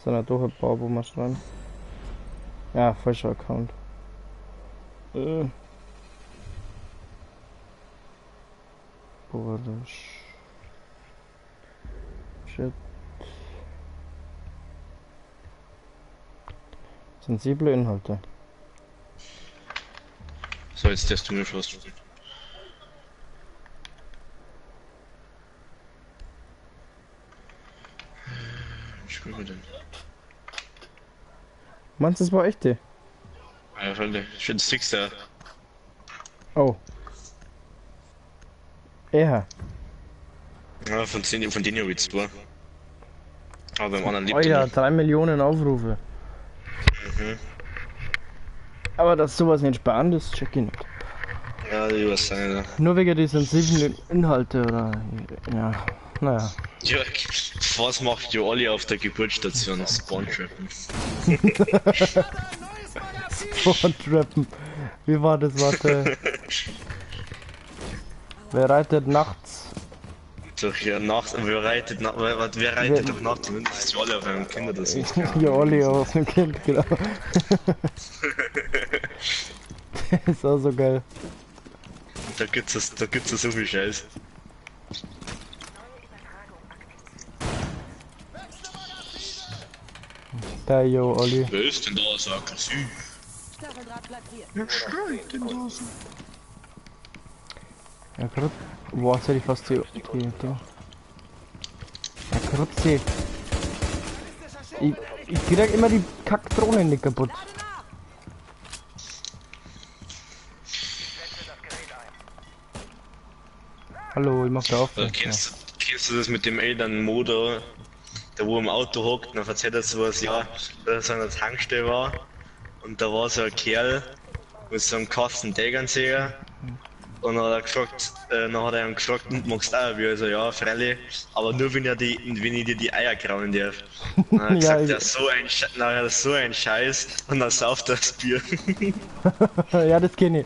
Sind ja doch ein paar, wo wir schreiben. Ja, falscher Account. Boah, das. Shit. Sensible Inhalte. So, jetzt darfst du mir schon was spielen. Wie spielen wir denn? Meinst du, das war echt die? Ja, freilich. Schön Sixer. Oh. Er. Ja, von 10, von denen habe ich zwei. Aber beim anderen lebt Oh ja, er 3 Millionen Aufrufe. Mhm. Aber dass sowas nicht spannend ist, check ich nicht. Ja, die weiß auch nicht. Nur wegen die sensiblen Inhalte oder. Ja, naja. Ja, was macht Jo Olli auf der Geburtsstation? Spawn trappen. Spawn trappen. Wie war das, warte? Wer reitet nachts? Doch, ja, nachts, wer reitet, na, wer reitet doch nachts? Das ist Jo Olli auf einem Kind oder so. Ja, Olli auf einem Kind, genau. Das ist auch so geil. Da gibt's ja so viel Scheiß. Der Jo Olli. Wer ist denn da so aggressiv? Wer schreit denn da so? Ja, grad. Boah, jetzt hätte ich fast die Ding. Ja, Grütze. Ich krieg immer die Kackdrohne nicht kaputt. Hallo, ich mach da auf. Ja, kennst du das mit dem Eltern Mo da, der wo im Auto hockt und dann erzählt er sowas, ja, dass er an der Tankstelle war und da war so ein Kerl mit so einem Kasten Tegernseher und dann hat er gefragt, dann hat er ihn gefragt, und magst du auch ein Bier? Also ja, freilich, aber nur wenn, wenn ich dir die Eier krauen darf. Und dann hat er gesagt, ja, so ein Scheiß und dann sauft er das Bier. Ja, das kenn ich.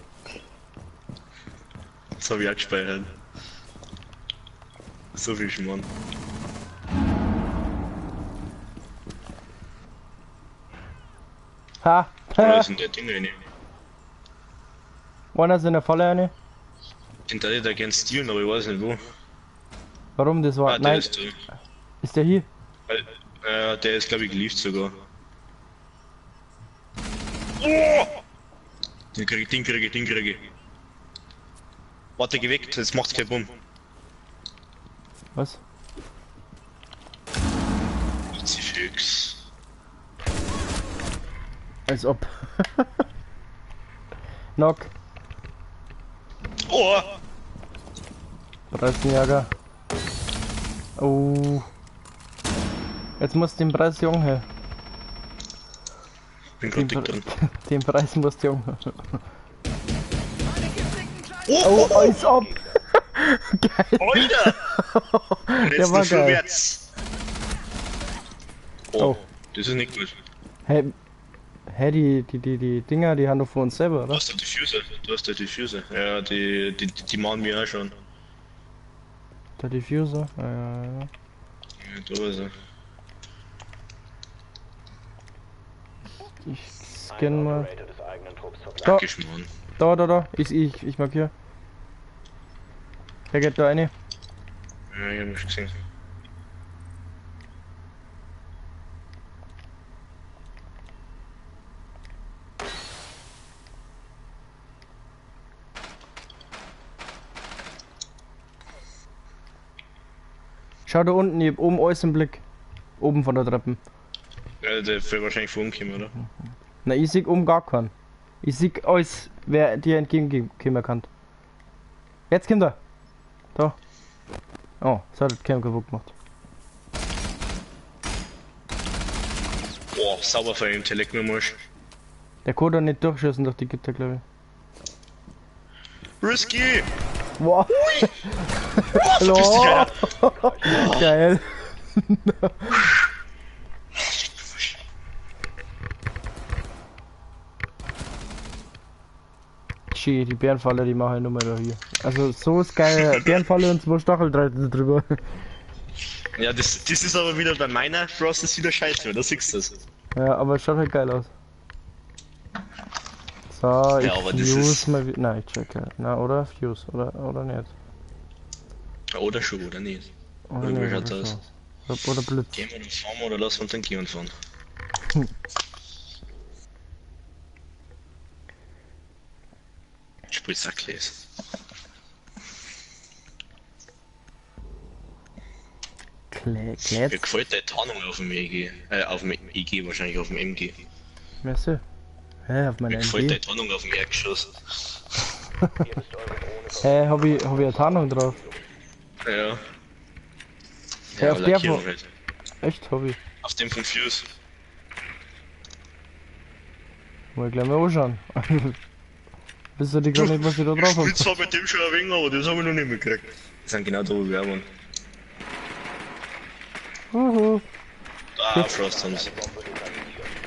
Das hab ich auch gespeichert. So viel Schmarrn. Ha! Da sind der Dinger rein. Einer ist in der Falle eine. Den da da gern stehlen, aber ich weiß nicht wo. Warum das war? Ah, der Nein. ist da. Ist der hier? Der ist glaube ich geliefert sogar. Oh! Den krieg ich, den krieg ich, den krieg ich. Warte, geh weg, das macht keinen Bumm. Was? Fix. Als ob. Knock. Oh! Preisenjäger. Oh. Jetzt muss den Preis jung her. Bin grad dick dran. Den Preis muss jung. Oh, als ob! Geil! Alter! Der war geil. Oh, oh, das ist nicht gut. Hey, hey, die Dinger, die haben doch von uns selber, oder? Du hast der Diffuser, du hast der Diffuser. Ja, die machen wir auch schon. Der Diffuser? Ja, ja, ja. Ja, da ist er. Ich scanne mal. Da, da, da, da. Ich markiere. Der geht da rein. Ja, ich hab mich gesehen. Schau da unten, ich hab oben alles im Blick. Oben von der Treppe. Ja, der wird wahrscheinlich vor umkommen, oder? Na, ich sehe oben gar keinen. Ich sehe alles, wer dir entgegenkommen kann. Jetzt kommt er! Da. Oh, das hat das Cam kaputt gemacht. Boah, sauber von ihm, der leckt mir Marsch. Der kann doch nicht durchschießen durch die Gitter, glaube ich. Risky! Wow! Ui. Boah, Alter. Geil! Schee, die Bärenfalle, die mache ich nur mal da hier. Also so ist geil, Bärenfalle und zwei Stacheldrähte drüber. Ja, das ist aber wieder bei meiner Frost ist wieder scheiße, da siehst du das. Ja, aber es schaut halt geil aus. So, ich Ja, aber das fuse ist- mal wieder. Nein, ich checke. Na, oder? Fuse, oder nicht? Oder schon, oder nicht? Oder Oder wie nicht, schaut's oder aus? so. Oder Blitz. Gehen wir dann fahren oder lassen wir uns dann gehen und fahren? Spiel Sackles. Mir Klätz. gefällt die Tarnung auf dem EG. Auf dem EG wahrscheinlich, auf dem MG. Merci. Hä, auf Mir meiner gefällt die MG? Tarnung auf dem Erdgeschoss. Hä, hab ich eine Tarnung drauf? Ja. Hä, Ja, auf der Lackierung von. halt. Echt, hab ich. Auf dem von Fuse. Mal gleich mal anschauen. Wisst ihr die gar nicht, was ich da Ich drauf spiel hab? zwar bei dem schon ein wenig, aber das habe ich noch nicht mitgekriegt. Die sind genau da, wo wir waren. Uhu. Ah, Frost haben sie.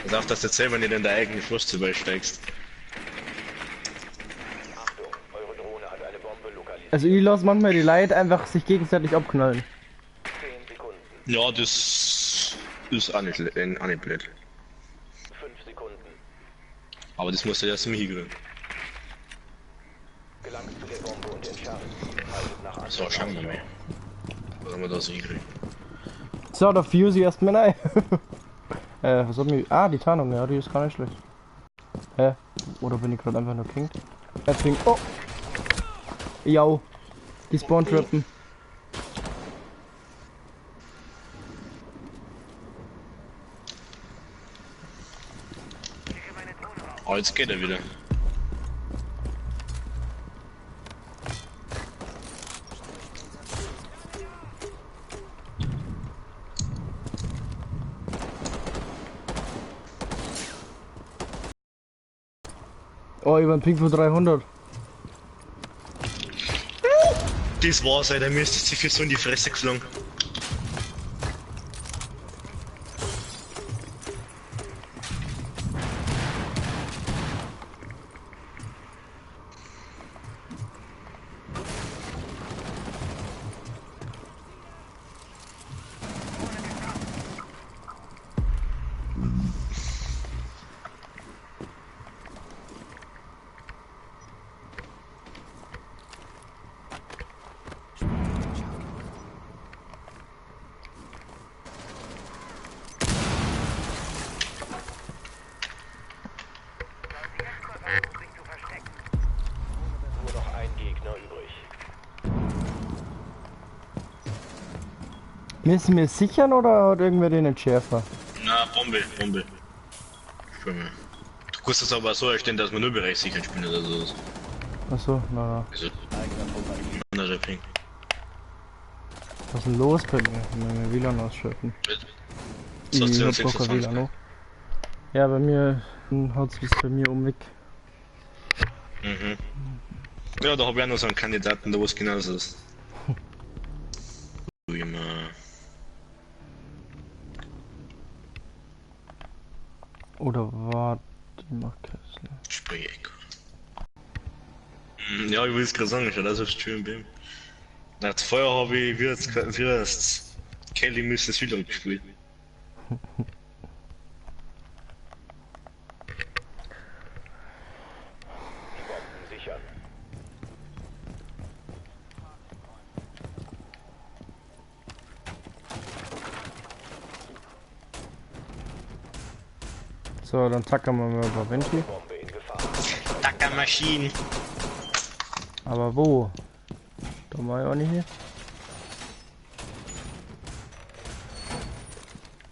Pass auf, dass du jetzt selber nicht in deine eigene Frost steigst. Achtung, eure Drohne hat eine Bombe lokalisiert. Also ich lasse manchmal die Leute einfach sich gegenseitig abknallen. 10 Sekunden. Ja, das ist auch nicht, auch nicht blöd. 5 Sekunden. Aber das musst du erst mal hinkriegen. Gelangt zu der Bombe und entschärft sie. Haltet nach So, schauen wir mal. Was haben wir da so hinkriegen? So, da fuse ich erstmal rein. Was hat mich. Ah, die Tarnung, ja, die ist gar nicht schlecht. Hä? Oder bin ich gerade einfach nur kinkt? Deswegen. Oh! Jau. Die Spawn-Trappen. Oh, jetzt geht er wieder. Oh, über einen Ping von 300. Das war's, Alter. Mir ist das für so in die Fresse geflogen. Nur noch ein Gegner übrig. Müssen wir sichern oder hat irgendwer den Entschärfer? Na, Bombe, Bombe. Spiel mal. Du kannst das aber so erstellen, dass man nur Bereich sichern spielen oder so. Achso, na, na. Also, anderer Ping. Was ist denn los bei mir? Ich muss mein WLAN ausschalten. Das Ich hab gar kein 26. WLAN noch. Ja, bei mir hat's bis bei mir umweg. Mhm. Ja, da hab ich auch noch so einen Kandidaten, der was genauso ist. Du immer. Oder warte, ich mach das, ne? Sprech. Ja, ich will es gerade sagen, schon das auf Stream bin. Nach vorher habe ich wie jetzt Kelly Mrs. Wheeler gespielt. Die Bomben sichern. So, dann tackern wir mal ein paar Venti. Bombe in Gefahr. Tacker-Maschinen! Aber wo? Da war ich auch nicht hier.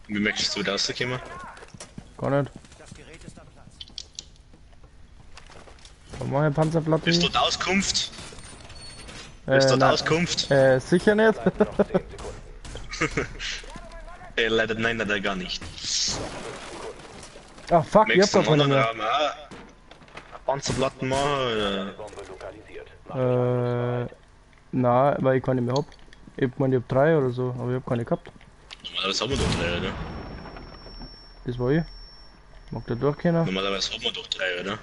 Wie möchtest du da rauskommen? Gar nicht. Da mach ich Panzerplatte. Ist dort Auskunft? Ist dort nein. Auskunft? Sicher nicht. Bleiben noch 10 Sekunden. Leider nein, leider gar nicht. Ach fuck, ich hab Möchtest du gar im keine anderen mehr. Raum auch Panzerplatten machen? Oder? Bombe lokalisiert. Macht euch Äh, na, weil ich keine mehr hab. Ich meine, ich hab 3 oder so, aber ich hab keine gehabt. Normalerweise haben wir doch 3, oder? Das war ich. Mag da durchgehen? Normalerweise haben wir doch 3, oder?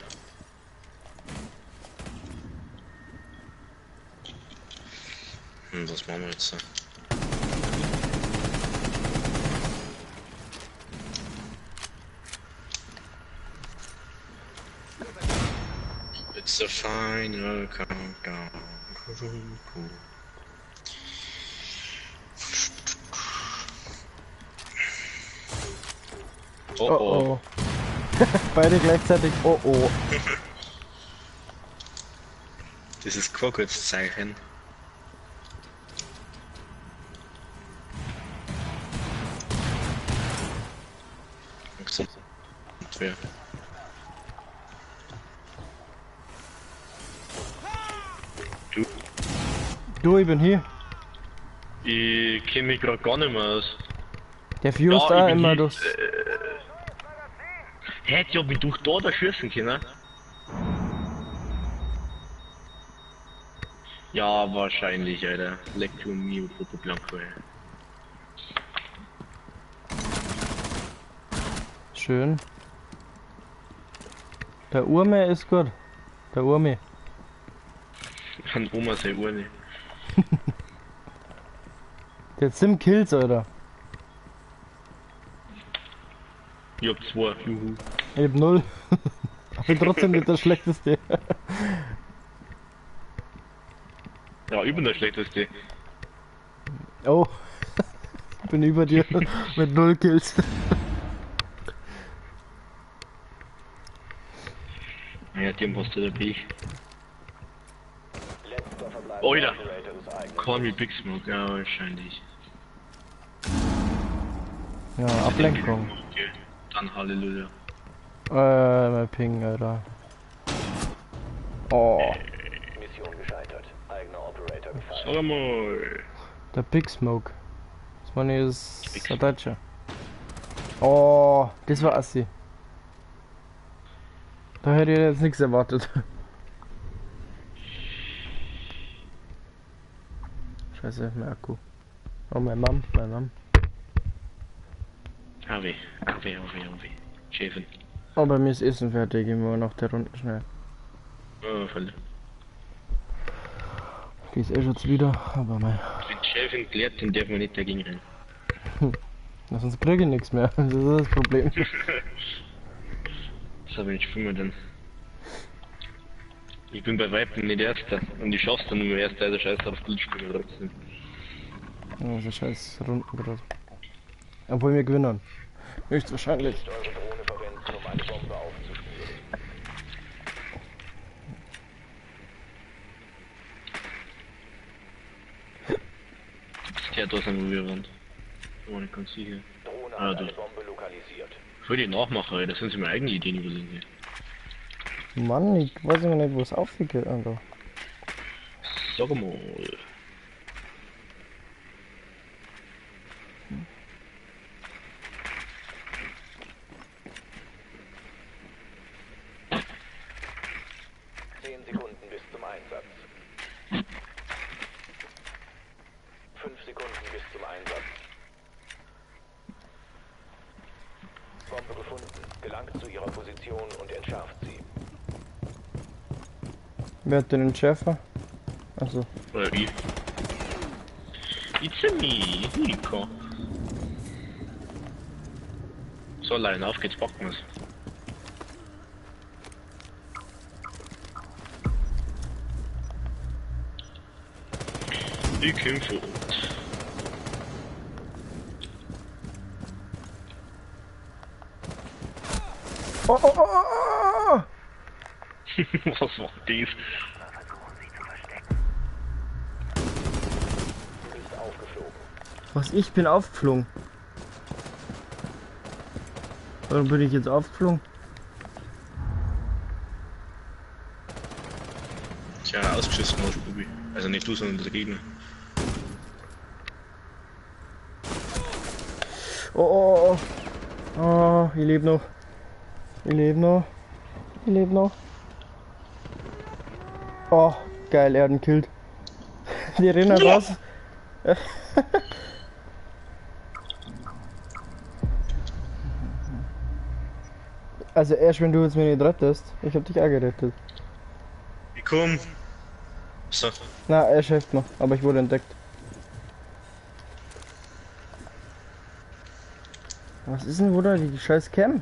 Hm, was machen wir jetzt? It's the final countdown. Oh Oh oh. oh. Beide gleichzeitig. Oh oh. Das ist kein gutes Zeichen. Wer? Du, Du, ich bin hier. ich kenne mich gerade gar nicht mehr aus. Der Fuse Ja, da ich bin immer hier. durchs. Hä, ich hab mich durch da schießen können. Ja, wahrscheinlich, Alter. Lecco mio Popo Blanco, ey. Schön. Der Urme ist gut. Der Urme. An Oma seine Urne. Der Sim Kills, Alter. Ich hab zwei, juhu. Ich hab 0. Aber trotzdem nicht der schlechteste. Ja, ich bin der schlechteste. Oh. Ich bin über dir mit 0 Kills. Ja, dem hast du der Pech. Letzter verbleibender Alter. Operator des eigenen Call me Big Smoke, ja, wahrscheinlich. Ja, Ablenkung. Okay, dann Halleluja. Mein Ping, Alter. Oh, Mission gescheitert. Eigener Operator gefallen. Sag mal. der Big Smoke. Das meine ist ein Deutscher. Oh, das war assi. Da hätte ich jetzt nichts erwartet. Scheiße, mein Akku. Oh, mein Mom, mein Mom. AW, AW, AW, AW. Schäfen. Oh, bei mir ist Essen fertig. Gehen wir nach der Runde schnell. Oh, voll. Die ist eh schon wieder, aber mei. Wenn Schäfen klärt, dann darf man nicht dagegen rennen. Na, sonst kriege ich nichts mehr. Das ist das Problem. Das habe ich nicht spielen wir denn. Ich bin bei Weitem nicht Erster. Und ich schaff's dann nur Erster, also scheiß auf gut spielen wir trotzdem. Ja, das ist scheiß Runden gerade. Obwohl wir gewinnen. Höchstwahrscheinlich. Eure Drohne verwenden, um eine Bombe aufzuspüren. Der da sind, wo wir waren. Oh, nicht ganz sicher. Drohne Ah, hat du. eine Bombe lokalisiert. Für die Nachmacher, ey, das sind sie mir eigene Ideen überlegen. ey. Mann, ich weiß immer nicht, wo es aufgeht, Alter. Sag mal. Zehn Sekunden bis zum Einsatz. 5 Sekunden bis zum Einsatz. Bombe gefunden. Gelangt zu ihrer Position und entschärft sie. Wer hat denn den Schärfer? Achso. Oder ich. It's a me, Nico. So, Lein, auf geht's, packen wir's. Ich komm vor Ort. Oh, oh, oh, oh, oh, oh. Was war das? Du bist aufgeflogen. Was, ich bin aufgeflogen? Warum bin ich jetzt aufgeflogen? Tja, ausgeschissen hast, Bubi. Also nicht du, sondern der Gegner. Oh, oh, oh. Oh, ich lebe noch. Ich lebe noch. Ich lebe noch. Oh, geil, er hat ihn killt. Die rennen raus. Also erst wenn du jetzt mich nicht rettest. Ich hab dich auch gerettet. Ich komm. So. Na, er hilft mir, aber ich wurde entdeckt. Was ist denn, wo da die scheiß Cam?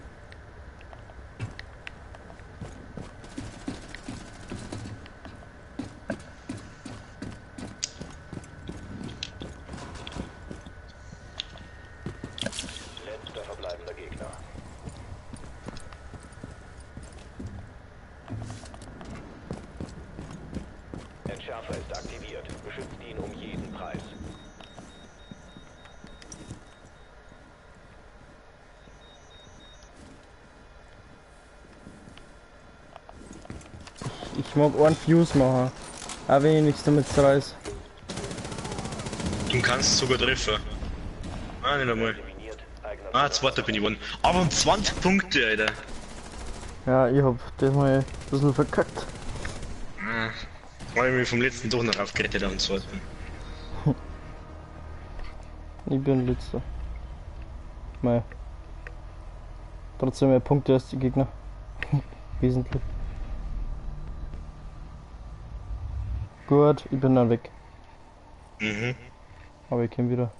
Ich mag einen Fuse machen. Auch wenn ich nichts damit reiß. Du kannst sogar treffen. Ah, nicht einmal. Ah, zweiter bin ich geworden. Aber um 20 Punkte, Alter. Ja, ich hab das mal ein bisschen verkackt. Ah, hab ich mich vom letzten doch noch aufgerettet am zweiten. Ich bin letzter. Mei. Trotzdem mehr Punkte als die Gegner. Wesentlich. Gut, ich bin dann weg. Mhm. Aber ich komm wieder.